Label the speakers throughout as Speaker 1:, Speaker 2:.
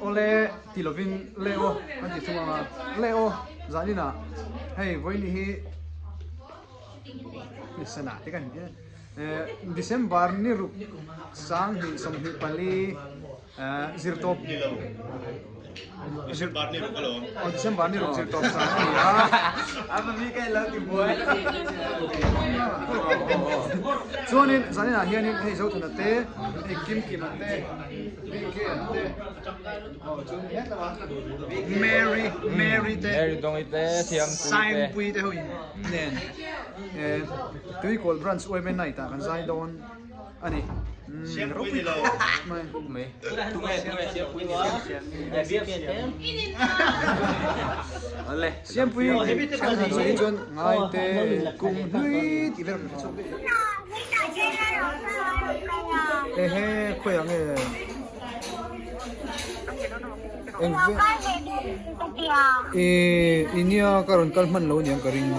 Speaker 1: Awle ti lovin le aw kan ti thung ang a, le aw zaninah hei vawiin hi ni sana te kan December ni ruk 2024 zirtawp
Speaker 2: December ni ruk alawm.
Speaker 1: Aw December ni ruk zirtawp sang a ni a.
Speaker 3: A mi ka lo ti buai.
Speaker 1: Chuanin zaninah hianin hei Zothana te, hei Kimkima te, BK an te, aw chuan het lama Mary Mary te,
Speaker 3: Mary Dongi te, Siampuii te,
Speaker 1: Saimpuii te ho in nen Tuikawl Branch Women Night ah kan zai dawn. A ni.
Speaker 2: Siampui ni lo.
Speaker 3: Mai. Tunge tunge siampui ni lo. Ole.
Speaker 1: Siampui kan han sawi chuan ngai te kum hlui tih vel kan hre chhuak daih. Ehe khawiah nge eng ve i nia ka rawn kal hman lo aniang ka ring.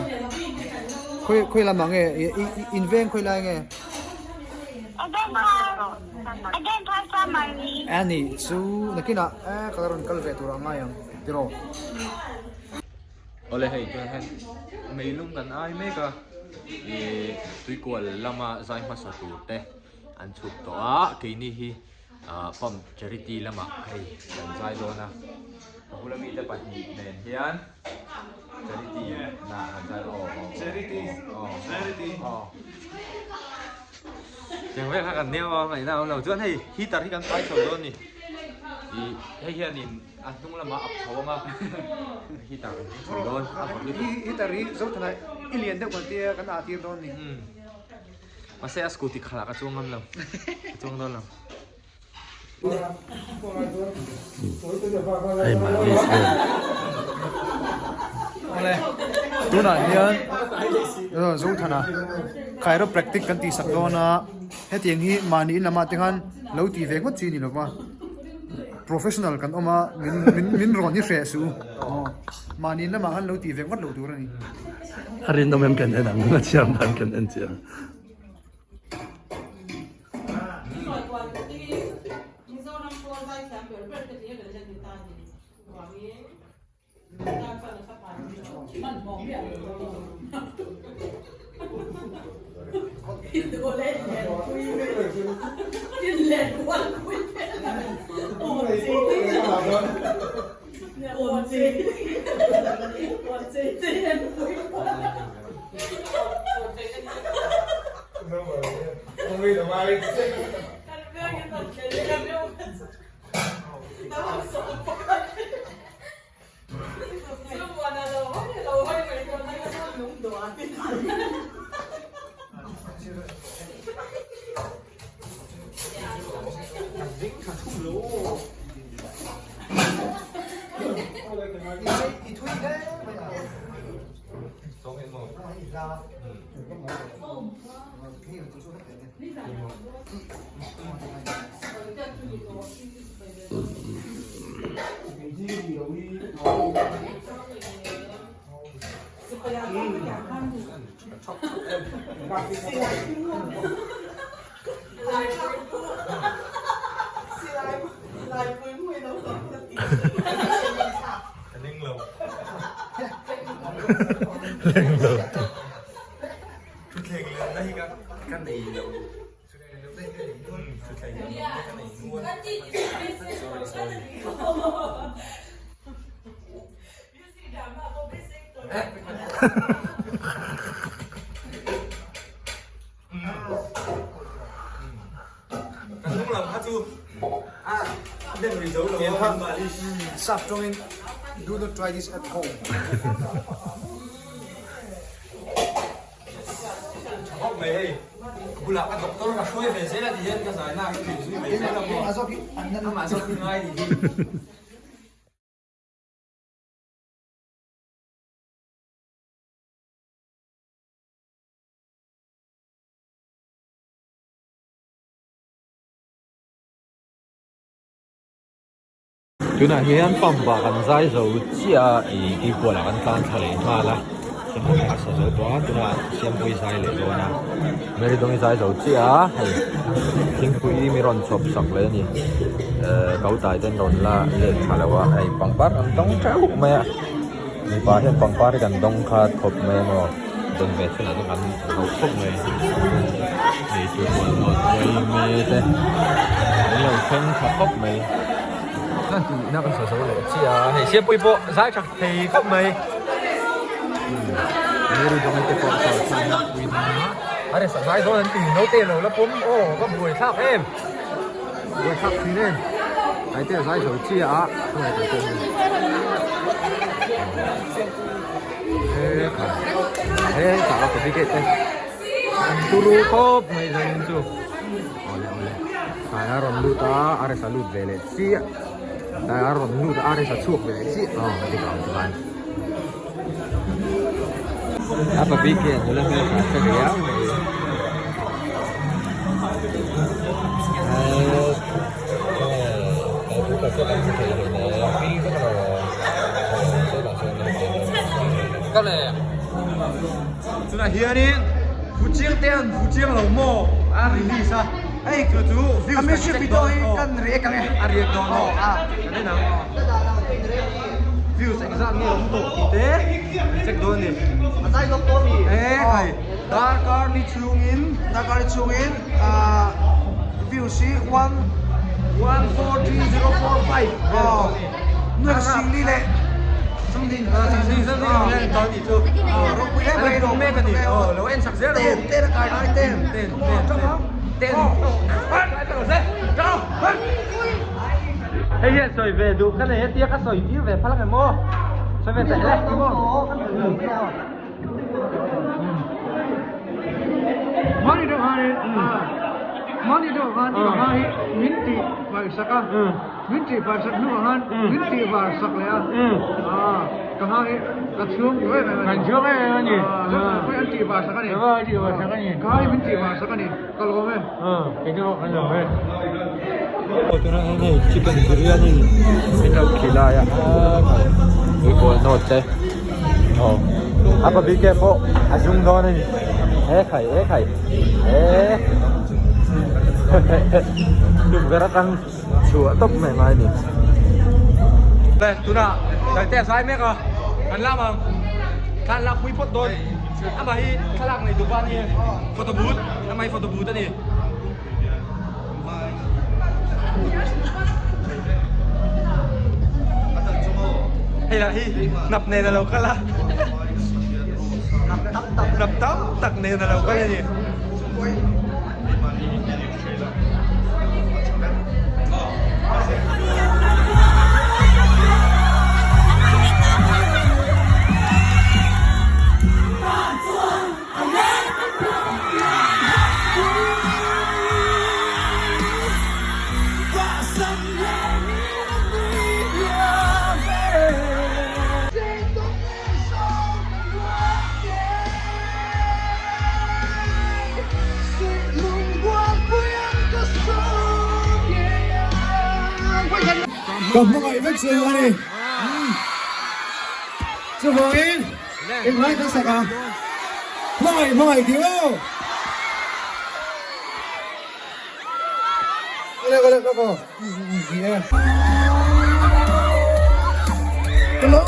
Speaker 1: Khawi khawi lamah nge in veng khawi lai nge? A nih chu nakinah e ka la rawn kal ve tur a ngai ang tiraw.
Speaker 3: Awle hei chuan hian meilum kan ai mek a ih tuikual lama zai hmasa tur te an chhuk tawh a keini hi ah pump charity lamah hei kan zai dawn a ka bula mite pahnih nen hian charity nah kan zai aw aw
Speaker 1: Charity
Speaker 3: aw
Speaker 1: charity
Speaker 3: aw tiang vel kha kan neu a ngaihna a awm lo chuan hei heater hi kan pai chho dawn a ni ih hei hianin a hnung lamah a pho ang a heater kan hmang chho dawn a vawt lutuk
Speaker 1: heater hi Zothana i lian deuh kan tia kan ah tir dawn a ni.
Speaker 3: Mahse a scooty khalh ah ka chuang ngam lo, ka chuang dawn lo.
Speaker 4: Hei malis vel.
Speaker 1: Awle, tunah hian Zothana chiropractic kan tihsak dawn a, hetiang hi mahni in lamah te khan lo tih ve ngawt chi a ni lova, professional kan awm a, min min min rawn hi hreh suh u, mahni in lamah khan lo tih ve ngawt loh tur a ni.
Speaker 4: A rinawm em kan en ang, a chhiar dan kan en chiang.
Speaker 1: Sap tawngin do not try this at home.
Speaker 3: Tunah hian pump ah kan zai zo chiah a ih tuikual ah kan tlan thla leh nghal a. Chawhmeh a sa zo tawh a tunah Siampuii zai leh dawn a Mary Dawngi zai zo chiah a hei thingpui mi rawn chhawp sak leh a ni ehh ko tai ten rawn la let tha lo a hei pangpar an dawng teuh mai a mipa hian pangpar hi kan dawng khat khawp mai a maw dawn ve chhunah chuan kan hauh khawp mai hei tuipuan nawt uai me te an lo thleng tha khawp mai a tihna kan sa zo leh chiah a hei Siampuii pawh zai tha thei khawp mai Mary Dawngi te pawh sawi thlak na pui dawn a a resa ngai dawn an ti naute lo la pawm aw ka buai thlak em buai thlak thin em Taite a zai zo chiah a tunah Taite hi he kha he tah a coffee te an turu khawp mai zanin chu awle awle tlai a rawn lut a a resa lut ve leh chiah. Tlai a rawn lut a aresa chhuak ve leh chiah aw a dik ang chuan a pa bik hian nula hmeltha hre riau mai
Speaker 5: Tunah hianin Fuchiang te an Fuchiang lo maw a release a hei chu chu views kan check dawn aw kan react ang e a react dawn aw kan en ang views engzat nge awm tawh tih te kan check dawn a ni
Speaker 1: a zai zawk tawh a mi
Speaker 5: e khai darkar ni chhungin
Speaker 1: darkar ni chhungin views hi 1
Speaker 5: 143045
Speaker 1: aw nuaih singli leh something
Speaker 5: something dawn ni chu
Speaker 1: ropui em mai
Speaker 5: ropui mek ani aw lo en sak zel
Speaker 1: ten ten a kai lai ten
Speaker 5: ten ten ten hei hian sawi ve duh ka nei a tia ka sawi tir ve phal ang em aw sawi ve teh le
Speaker 1: Mani deuh han mani deuh han ka hi min ti sak a Min tih var sak hnuah khan min tih var sak leh a, ka hang hi ka chhung duh em em a ni.
Speaker 5: Kan chhung em em a ni.
Speaker 1: Zothana pawh hi an tih var sak a ni.
Speaker 5: Zothana an tih var sak a ni.
Speaker 1: Ka hang hi min tih var sak a ni, ka lawm e.
Speaker 5: Kei te pawh kan lawm e.
Speaker 3: Aw tunah hian hei chicken biryani min lo khilai a tuikawl nawt te aw a pa bik te pawh a zung dawn a ni he khai he khai he tukverh atang chhuah tawp mai ngai ni.
Speaker 5: Le tunah Taite a zai mek a, kan lam ang thla an lak pui phawt dawn amah hi thlalak nei duh pa a ni photo booth amah hi photo booth a ni. Hei lah hi hnap nen a lo kal a hnap tam tak nen a lo kal a ni.
Speaker 1: Ka hmangaih vek chu a ni. Chuvangin englai kan sak a, hmangaih hmangaih tih aw. Awle awle ka ko. Ka lo.